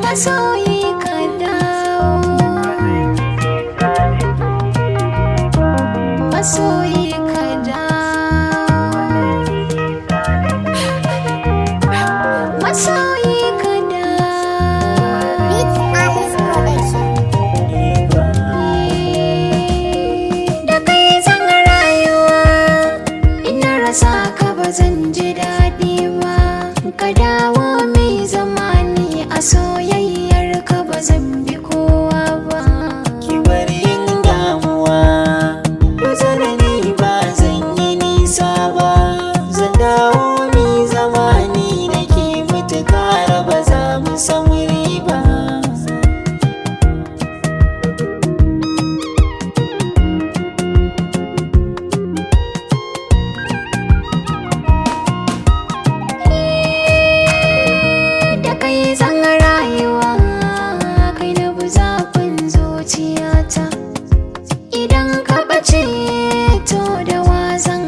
Masoyi ka dawo. Masoyi ka dawo. Masoyi ka dawo. Beat Alice Production. Da kai zan rayuwa, ina rasa ka ba zan ji daɗi ba. Ka dawo mai zamani a soyayyar ka ba zan bi kowa ba. Ki bar yin damuwa, ni ba zan yi nisa ba. Zan dawo mi zamani da ke, mutuka raba za mu samu riba. Da kai zan rayuwa, kai na bi zafin zuciyata. Idan ka ɓace, to da wa zan